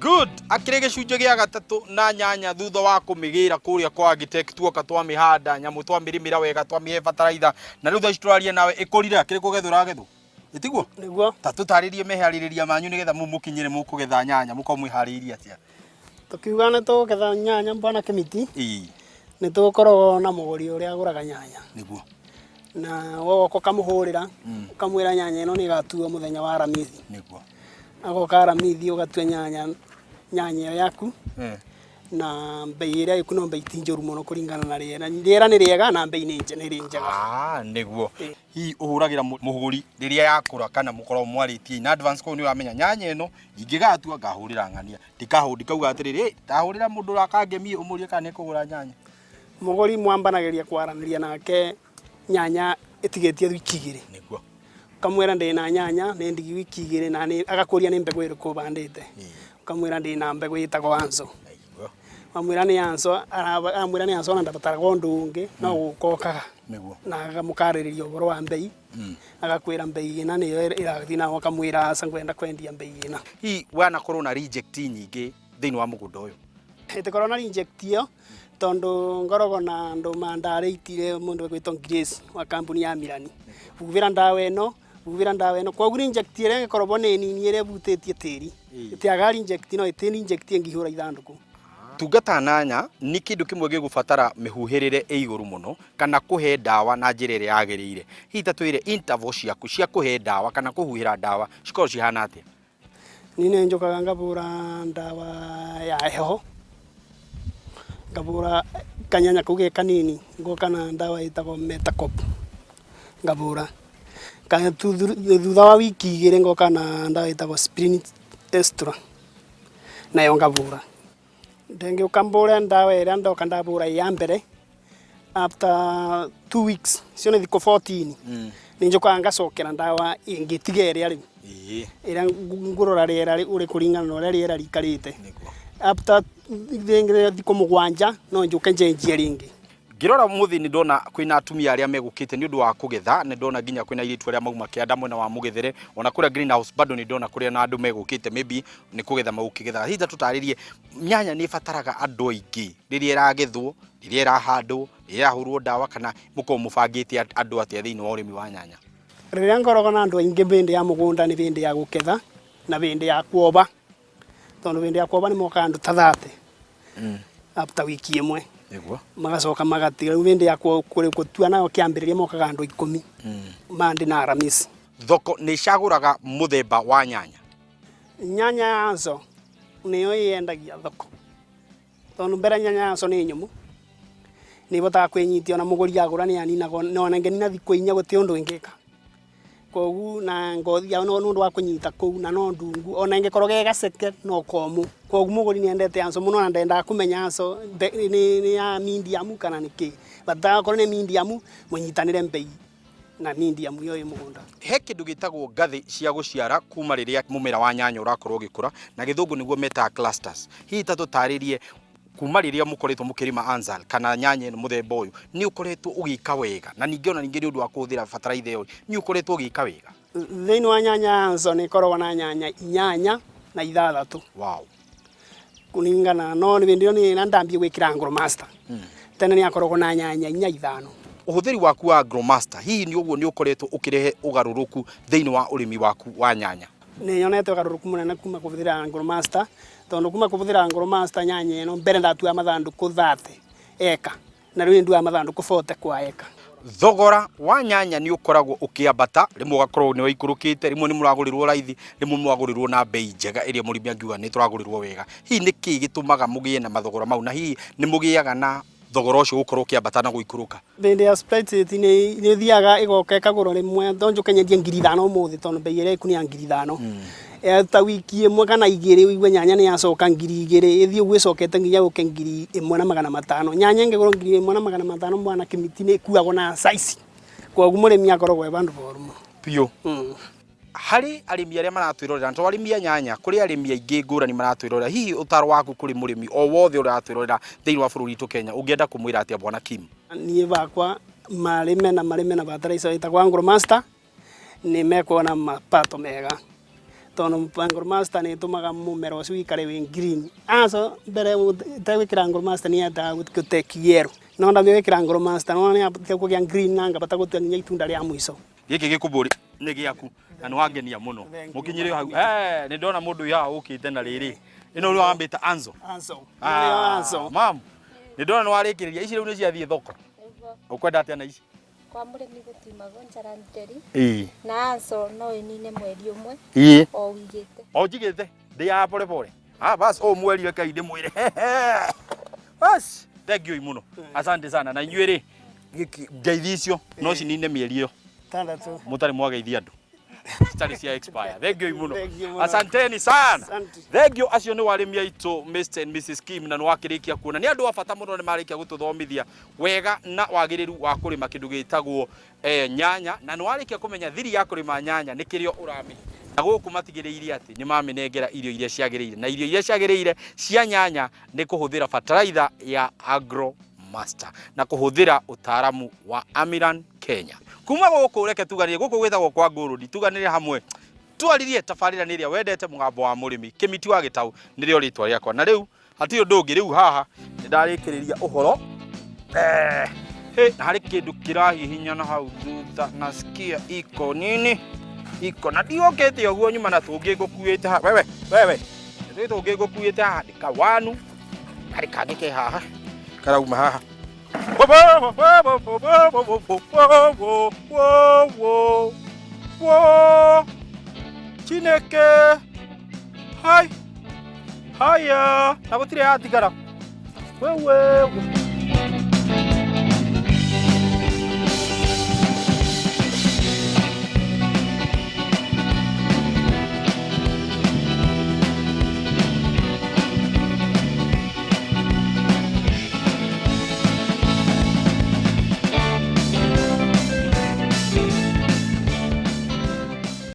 Good. Akĩrĩ gĩcunjĩ gĩa gatatũ na nyanya thutha wa kũmĩgĩra kũrĩa kwa Agitech, tuoka twamĩhanda nyamũ, twamĩrĩmĩra wega, twamĩhe bataraitha, na rĩu thaa ici tũraria nawe ĩkũrire, akĩrĩ kũgethwo ĩragethwo, ĩtiguo? Nĩguo. Ta tũtarĩrie meharĩrĩria manyu nĩgetha mũkinyĩre mũkũgetha nyanya mũkorwo mwĩharĩirie atĩa? Tũkiuga nĩ tũkũgetha nyanya, bwana Kĩmiti, Ĩĩ. Nĩ tũkoragwo na mũgũri ũrĩa agũraga nyanya. Na woka ũkamũhũrĩra, ũkamwĩra nyanya ĩno nĩ ĩgatuo mũthenya wa Aramithi. Agoka Aramithi, ũgatua nyanya ĩyo yaku na mbei ĩrĩa ĩku, no mbei ti njũru mũno kũringana na rĩera. Rĩera nĩ rĩega na mbei nĩ ĩrĩ njega. Ah, nĩguo. Hihi ũhũragĩra mũgũri rĩrĩa yakũra kana mũkoragwo mwarĩtie in advance, koguo nĩ ũramenya nyanya ĩno ingĩgatua ngahũrĩra ng'ania, ndikauga atĩrĩrĩ, "Ĩ, ndahũrĩra mũndũ ũrakangemie ũmũrie kana nĩ kũgũra nyanya"? Mũgũri mwambanagĩria kwaranĩria nake nyanya ĩtigĩtie wiki 2. Ũkamwĩra ndĩna nyanya nĩ ndigi wiki 2, na agakũria nĩ mbegũ ĩrĩkũ ũbandĩte. Ũkamwĩra ndĩna mbegũ ĩtagwo Anso. Wamwĩra nĩ Anso, amwĩra nĩ Anso, ona ndabataraga ũndũ ũngĩ, no gũka okaga. Na mũkarĩrĩria ũhoro wa mbei, agakwĩra mbei ĩna nĩyo ĩrathiĩ, nawe ũkamwĩra aca, ngwenda kwendia mbei ĩna. Hihi wanakorwo na reject nyingĩ thĩinĩ wa mũgũnda ũyũ? Ĩtĩkorwo na reject ĩyo, tondũ ngoragwo na andũ mandarĩitire, mũndũ ũgwĩtwo Grace wa kambuni ya Mirani, "Bubĩra ndawa ĩno, bubĩra ndawa ĩno." Koguo reject ĩrĩa ĩngĩkorwo nĩ nini ĩrĩa ĩbutĩtie tĩri, ĩtiagaga reject, no ĩtĩ reject ĩngĩihũra ithandũkũ. Tungata nyanya nĩ kĩndũ kĩmwe gĩgũbatara mĩhuhĩrĩre ĩ igũrũ mũno kana kũhe ndawa na njĩra ĩrĩa yagĩrĩire. Hihi ta twĩre interval ciaku cia kũhe ndawa kana kũhuhĩra ndawa cikoragwo cihana atĩa? Niĩ nĩ njũkaga ngabũra ndawa ya heho, ngabũra kanyanya kau ge kanini, ngoka na ndawa ĩtagwo Metacop, ngabũra. Thutha wa wiki 2 ngoka na ndawa ĩtagwo Sprin Extra, nayo ngabũra. Ndĩngĩũka mbũre ndawa ĩrĩa ndoka ndabũra ya mbere, after 2 weeks, icio nĩ thikũ 14, nĩ njũkaga ngacokera ndawa ĩngĩ tiga ĩrĩa rĩu ĩrĩa ngũrora rĩera ũrĩ kũringana na ũrĩa rĩera rĩikarĩte. After rĩngĩ thikũ 7 no njũke njenjie rĩngĩ. Ngĩrora mũthĩ nĩ ndona kwĩna atumia arĩa megũkĩte nĩ ũndũ wa kũgetha, nĩ ndona nginya kwĩna airĩtu arĩa mauma kĩanda mwena wa Mũgĩthere, ona kũrĩa greenhouse bado nĩ ndona kũrĩa na andũ megũkĩte, maybe nĩ kũgetha magũkĩgethaga. Hihi ta tũtarĩrie, nyanya nĩ ĩbataraga andũ aingĩ rĩrĩa ĩragethwo, rĩrĩa ĩrahandwo, rĩrĩa ĩrahũrwo ndawa, kana mũkoragwo mũbangĩte andũ atĩa thĩinĩ wa ũrĩmi wa nyanya? Rĩrĩa ngoragwo na andũ aingĩ bĩndĩ ya mũgũnda nĩ bĩndĩ ya gũketha na bĩndĩ ya kuoba, tondũ bĩndĩ ya kuoba nĩ mokaga andũ ta 30 after wiki 1. Magacoka magatiga. Rĩu bĩndĩ ya gũtua nayo kĩambĩrĩria mokaga andũ 10 Monday na Aramisi. Thoko nĩ ĩcagũraga mũthemba wa nyanya? Nyanya ya Anso nĩyo ĩyendagia thoko, tondũ mbere nyanya ya Anso nĩ nyũmũ, nĩ ĩbotaga kwĩnyitia, ona mũgũri agũra nĩ aninagwo, na ona ĩngĩnina thikũ 4 gũtirĩ ũndũ ĩngĩka. Koguo na ngothi yao nĩ ũndũ wa kũnyita kũu, na no ndungu, ona ĩngĩkorwo ge gaceke no komũ. Koguo mũgũri nĩ endete Anso mũno, na ndendaga kũmenya Anso nĩ ya medium kana nĩ kĩ. Bata okorwo nĩ medium mũnyitanĩre mbei na medium ĩyo ĩ mũgũnda. He kĩndũ gĩtagwo ngathĩ cia gũciara kuma rĩrĩa mũmera wa nyanya ũrakorwo ũgĩkũra, na gĩthũngũ nĩguo metaga clusters. Hihi ta tũtarĩrie, kuma rĩrĩa mũkoretwo mũkĩrĩma Anzal kana nyanya ĩno mũthemba ũyũ, nĩ ũkoretwo ũgĩka wega, na ningĩ ona ningĩ nĩ ũndũ wa kũhũthĩra bataraitha ĩyo, nĩ ũkoretwo ũgĩka wega? Thĩinĩ wa nyanya ya Anso nĩ ĩkoragwo na nyanya 8 na 6. Kũringana no nĩ hĩndĩ ĩyo nĩ na ndambie gwĩkĩra Agromaster. Tene nĩ akoragwo na nyanya 4, 5. Ũhũthĩri waku wa Agromaster, hihi nĩ ũguo nĩ ũkoretwo ũkĩrehe ũgarũrũku thĩinĩ wa ũrĩmi waku wa nyanya? Nĩ nyonete ũgarũrũku mũnene kuma kũhũthĩra Agromaster, tondũ kuma kũhũthĩra Agromaster, nyanya ĩno mbere ndatuaga mathandũkũ 30 eka, na rĩu nĩ nduaga mathandũkũ 40 kwa eka. Thogora wa nyanya nĩ ũkoragwo ũkĩambata, rĩmwe ũgakorwo nĩ ũikũrũkĩte, rĩmwe nĩ mũragũrĩrwo raithi, rĩmwe mũragũrĩrwo na mbei njega ĩrĩa mũrĩmi angiuga nĩ tũragũrĩrwo wega. Hihi nĩ kĩĩ gĩtũmaga mũgĩe na mathogora mau, na hihi nĩ mũgĩaga na thogora ũcio gũkorwo ũkĩambata na gũikũrũka? Hĩndĩ ya Sprite nĩ ĩthiaga ĩgoka ĩkagũrwo rĩmwe, to njũke nyendie 5,000 ũmũthĩ, tondũ mbei ĩrĩa ĩku nĩ ya 5,000. Ta wiki 1 kana 2 ũigue nyanya nĩ yacoka 2,000, ĩthiĩ ũguo ĩcokete nginya yũke 1,500. Nyanya ĩngĩgũrwo 1,500, mwana Kĩmiti, nĩ ĩkuagwo na size, koguo mũrĩmi akoragwo e vandũ voru mũno. Biũ. Harĩ arĩmi arĩa maratwĩrorera, to arĩmi a nyanya, kũrĩ arĩmi aingĩ ngũrani maratwĩrorera, hihi ũtaro waku kũrĩ mũrĩmi o wothe ũratwĩrorera thĩinĩ wa bũrũri witũ Kenya, ũngĩenda kũmwĩra atĩa, bwana Kim? Niĩ bakwa marĩme na marĩme na bataraitha ĩtagwo Agromaster, nĩ mekuona mapato mega, Tondu Angromaster nä ĩtũmaga mũmera ũcio ũikare wĩ green. Aco mbere ĩtegwĩkĩra Angromaster nĩ yendaga gũteki yellow, no ndambia gwĩkĩra Angromaster nĩwona nĩ kũgĩa green na ngabata gũtua nginya itunda rĩa mũico. Gĩkĩ gĩkũmbũri nĩ gĩaku na nĩ wangenia mũno. Mũkinyĩre hau. Eh, nĩ ndona mũndũ ũyũ haha ũkĩte na rĩrĩ ĩno nĩ wambĩta Anzo. Anzo. Ah, Anzo. Mam, nĩ ndona nĩ warĩkĩrĩria ici rĩu nĩ ciathiĩ thoko. Ũkwenda atĩa na ici? Kwa mũrĩmi gũtiumagwo njara nderi. Ĩĩ. Na Anzo no ĩnine mweri ũmwe. Ĩĩ. O ũigĩte. O njigĩte ndĩ ya pole pole. Ah, bas o mweri reke ndĩmwĩre. Bas, thank you mũno. Asante sana na inyuĩ rĩ gĩkĩ ngeithi icio no cinine mĩeri ĩyo Tandatu. Mũtarĩ mwageithia andũ citarĩ cia expire. Thank you mũno. Thank you mũno. Asanteni sana. Asante. Thank you. Acio nĩ warĩmi aitũ Mr and Mrs Kim, na nĩ wakĩrĩkia kuona nĩ andũ a bata mũno, nĩ marĩkia gũtũthomithia wega na wagĩrĩru wa kũrĩma kĩndũ gĩtagwo nyanya, na nĩ warĩkia kũmenya thiri ya kũrĩma nyanya nĩ kĩrĩa ũramĩ na gũkũ matigĩrĩire atĩ nĩ mamĩnengera irio iria ciagĩrĩire, na irio iria ciagĩrĩire cia nyanya nĩ kũhũthĩra bataraitha ya Agro Master na kũhũthĩra ũtaaramu wa Amiran Kenya. Kuma gũkũ reke tuganĩre gũkũ gwĩtagwo kwa Ngũrũndi, tuganĩre hamwe twaririe tabarĩra nĩ ĩrĩa wendete, mũgambo wa mũrĩmi, Kĩmiti wa Gĩtau nĩrĩo rĩtwa rĩakwa, na rĩu hatirĩ ũndũ ũngĩ, rĩu haha nĩ ndarĩkĩrĩria ũhoro. Na harĩ kĩndũ kĩrahihinya na hau thutha, nasikia iko nini iko na ndiokĩte ũguo nyuma na tũngĩ ngũkuĩte haha. Wewe wewe, nĩ tũngĩ ngũkuĩte haha nĩ kawanu, harĩ kangĩ ke haha karauma haha. Chineke hai haya na gũtirĩ yatigara wewe.